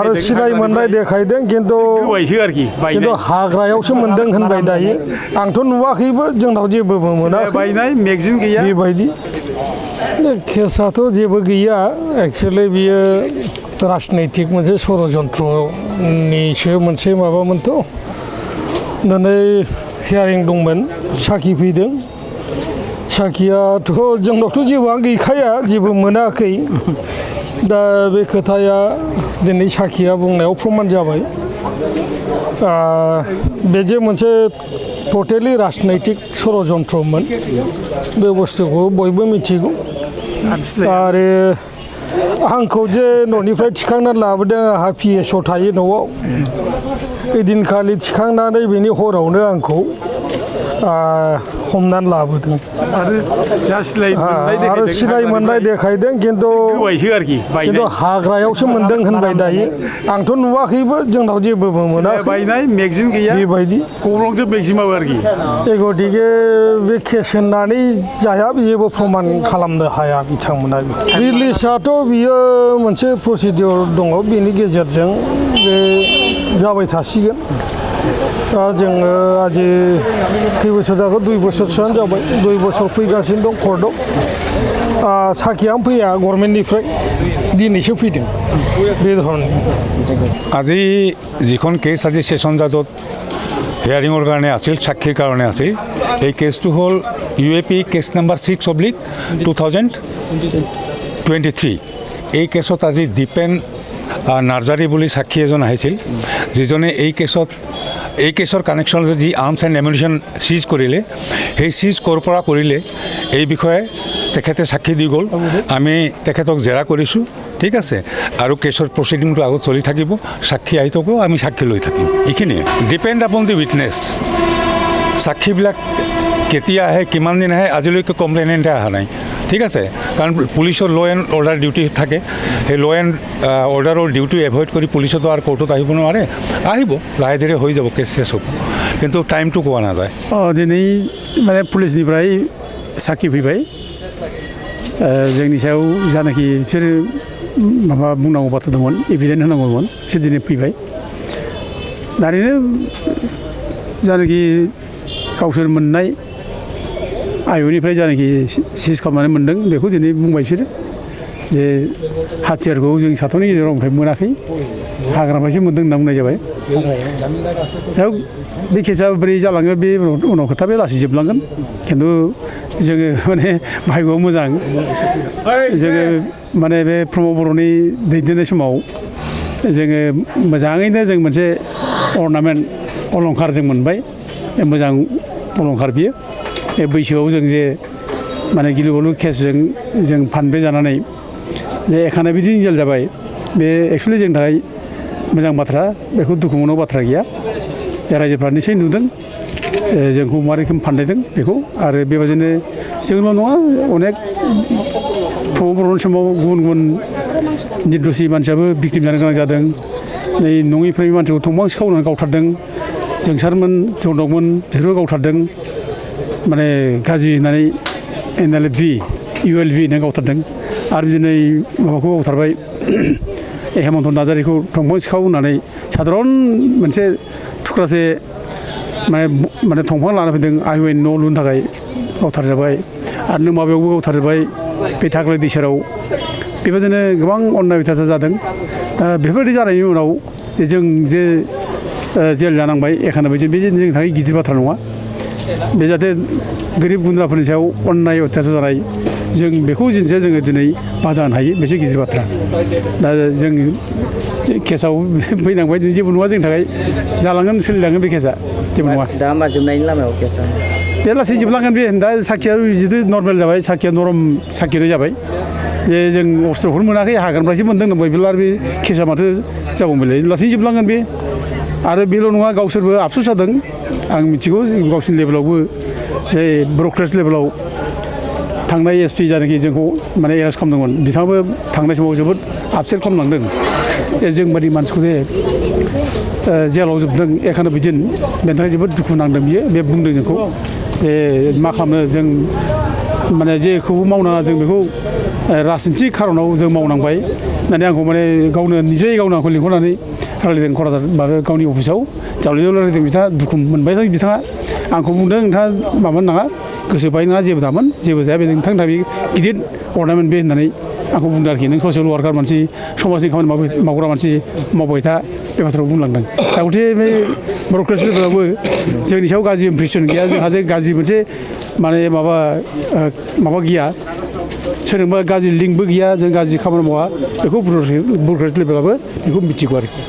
आरो सिनाय मोननाय देखायदों खिन्थु हाग्रायावसो मोनदों होनबाय दायो आंथ' नुवाखैबो जोंनाव जेबो मोनाखै बायनाय मेगजिन गैया बेबायदि केसाथ' जेबो गैया एक्सुवेलि बियो राजनैतिक मोनसे षड़यन्त्रनिसो मोनसे माबामोनथ' दिनै हियारिं दंमोन साखि फैदों साखियाथ' जोंनावथ' जेबोआनो गैखाया जेबो मोनाखै दा बे खोथाया दिनै साखिया बुंनायाव प्रमान जाबाय बे जे मोनसे टटेलि राजनैतिक षड़यन्त्रमोन बे बुस्थुखौ बयबो मिथिगौ आरो आंखौ जे न'निफ्राय थिखांनानै लाबोदों आंहा PSO थायो न'आव ओइदिनखालि थिखांनानै बेनि हरावनो आंखौ हमनानै लाबोदों आरो सिनाय मोननाय देखायदों खिन्थु हाग्रायावसो मोनदों होनबाय दायो आंथ' नुवाखैबो जोंनाव जेबो मोनाखै बायनाय मेगजिन गैया बेबायदि गब्लंजों मेगजिनाबो आरोखि गतिके बे केस होननानै जाया जेबो प्रमान खालामनो हाया बिथांमोना रिलिजआथ' बियो मोनसे प्रसिडियर दङ बेनि गेजेरजों बे जाबाय थासिगोन दा जोङो आजि खै बोसोर जाखो 2 बोसोरसोआनो जाबाय 2 बोसोर फैगासिनो दं कर्टआव साखियानो फैया गभर्नमेन्टनिफ्राय दिनैसो फैदों बे धरननि আজি যিখন কেছ আজি সেশন জাজত হিয়াৰিঙৰ কাৰণে আছিল সাক্ষীৰ কাৰণে আছিল এই কেছটো হ'ল UAP কেছ নাম্বাৰ 6/2023 এই কেছত আজি দীপেন নাৰ্জাৰী বুলি সাক্ষী এজন আহিছিল যিজনে এই কেছৰ কানেকশ্যন যি আৰ্মছ এণ্ড এমিউনিশ্যন সিজ কৰিলে সেই সিজ ক'ৰ পৰা কৰিলে এই বিষয়ে তেখেতে সাক্ষী দি গ'ল আমি তেখেতক জেৰা কৰিছোঁ ঠিক আছে আৰু কেছৰ প্ৰচিডিংটো আগত চলি থাকিব সাক্ষী আহি থাকিব আমি সাক্ষী লৈ থাকিম এইখিনিয়ে ডিপেণ্ড আপন দি উইটনেছ সাক্ষীবিলাক কেতিয়া আহে কিমান দিন আহে আজিলৈকে কমপ্লেইনেণ্টে অহা নাই ঠিক আছে কাৰণ পুলিচৰ ল' এণ্ড অৰ্ডাৰ ডিউটি থাকে সেই ল' এণ্ড অৰ্ডাৰৰ ডিউটি এভইড কৰি পুলিচতো আৰু কোৰ্টত আহিব নোৱাৰে আহিব লাহে ধীৰে হৈ যাব কেছ চেছ হ'ব কিন্তু টাইমটো কোৱা নাযায় दिनै माने पुलिसनिफ्राय साखि फैबाय जोंनि सायाव जानाखि बिसोर माबा बुंनांगौ बाथ्रा दंमोन एभिडेन्ट होनांगौमोन बिसोर दिनै फैबाय दानिनो जानाखि गावसोर मोननाय आय'निफ्राय जानाखि सिज खालामनानै मोनदों बेखौ दिनै बुंबाय बिसोरो जे हाथियारखौ जों साथामनि गेजेराव ओमफ्राय मोनाखै हाग्रानिफ्रायसो मोनदों होनना बुंनाय जाबाय दा बे केसा बोरै जालाङो बे उनाव खोथा बे लासै जोबलांगोन खिन्थु जोङो माने भाग्यआव मोजां जोङो माने बे प्रमद बर'नि दैदेननाय समाव जोङो मोजाङैनो जों मोनसे अर्नामेन्ट अलंखार जों मोनबाय मोजां अलंखार बियो बे बैसोआव जों जे माने गिलु बालु केसजों जों फानब्रै जानानै जे एखाना बिदि जेल जाबाय बे एक्सुवेलि जोंनि थाखाय मोजां बाथ्रा बेखौ दुखु मोननांगौ बाथ्रा गैया रायजोफ्रा निसय नुदों जोंखौ मा रोखोम फानदायदों बेखौ आरो बेबायदिनो जोंल' नङा अनेक प्रमद बर'नि समाव गुबुन गुबुन निर्दोषि मानसियाबो भिक्टिम जानो गोनां जादों नै नङैफ्राय मानसिखौ थंबां सिखावनानै गावथारदों जोंसारमोन जौदकमोन बिसोरबो गावथारदों माने गाज्रि होननानै NLFV ULV होननानै गावथारदों आरो दिनै माबाखौ गावथारबाय हेमन्त नार्जारीखौ दंफां सिखाव होननानै साधारन मोनसे थुख्रासे माने दंफां लाना फैदों आइवेन न' लुनो थाखाय गावथारजाबाय आरो नों माबायावबो गावथारजाबाय बे थाख्लाय दैसेराव बेबायदिनो गोबां अन्याय अयथासार जादों दा बेफोरबायदि जानायनि उनाव जों जे जेल जानांबाय एखाना बायदि बे जोंनि थाखाय गिदिर बाथ्रा नङा बे जाहाथे गोरिब गुन्द्राफोरनि सायाव अन्याय अयथासार जानाय जों बेखौ जोंसो जोङो दिनै बादा होनो हायो बेसो गिदिर बाथ्रा दा जों केसाव फैनांबाय जेबो नङा जोंनि थाखाय जालांगोन सोलिलांगोन बे केसा जेबो नङा दा होमबा जोबनायनि लामायाव केसा बे लासै जोबलांगोन बे दा साखिया जितु नर्मेल जाबाय साखिया नरम साखियानो जाबाय जे जों अस्त्रखौनो मोनाखै हाग्रानिफ्रायसो मोनदों होनबाय बेल' आरो बे केसा माथो जाबावबायलाय लासै जोबलांगोन बे आरो बेल' नङा गावसोरबो आफसुस जादों आं मिथिगौ गावसोरनि लेभेलावबो जे ब्रकारेज लेभेलाव थांनाय SP जानाखि जोंखौ माने एरेस्ट खालामदोंमोन बिथाङाबो थांनाय समाव जोबोद आपसेट खालामलांदों जोंबादि मानसिखौ जे जेलाव जोबदों एखाना बिदिन बेनि थाखाय जोबोद दुखु नांदों बियो बे बुंदों जोंखौ जे मा खालामनो जों माने जेखौबो मावनाङा जों बेखौ राजनिथि खारनाव जों मावनांबाय होननानै आंखौ माने गावनो निजेयै गावनो आंखौ लिंहरनानै रायलायदों क'क्राझार माबा गावनि अफिसाव जावलियाव रायलायदों बिथाङा दुखु मोनबाय बिथाङा आंखौ बुंदों नोंथाङा माबानो नाङा गोसो बाय नङा जेबो दामोन जेबो जाया बे नोंथांनि थाखाय गिदिर अर्नामेन्ट बे होननानै आंखौ बुंदों आरोखि नों ससियेल वार्कार मानसि समाजनि खामानि मावग्रा मानसि मावबाय था बे बाथ्राखौ बुंलांदों दा गथे बे बर' क्रिस्टियानफोराबो जोंनि सायाव गाज्रि इमप्रेसन गैया जोंहा जे गाज्रि मोनसे माने माबा गैया सोरजोंबा गाज्रि लिंकबो गैया जों गाज्रि खामानि मावा बेखौ बर' क्रिस्टियान लेभेलाबो बेखौ मिथिगौ आरोखि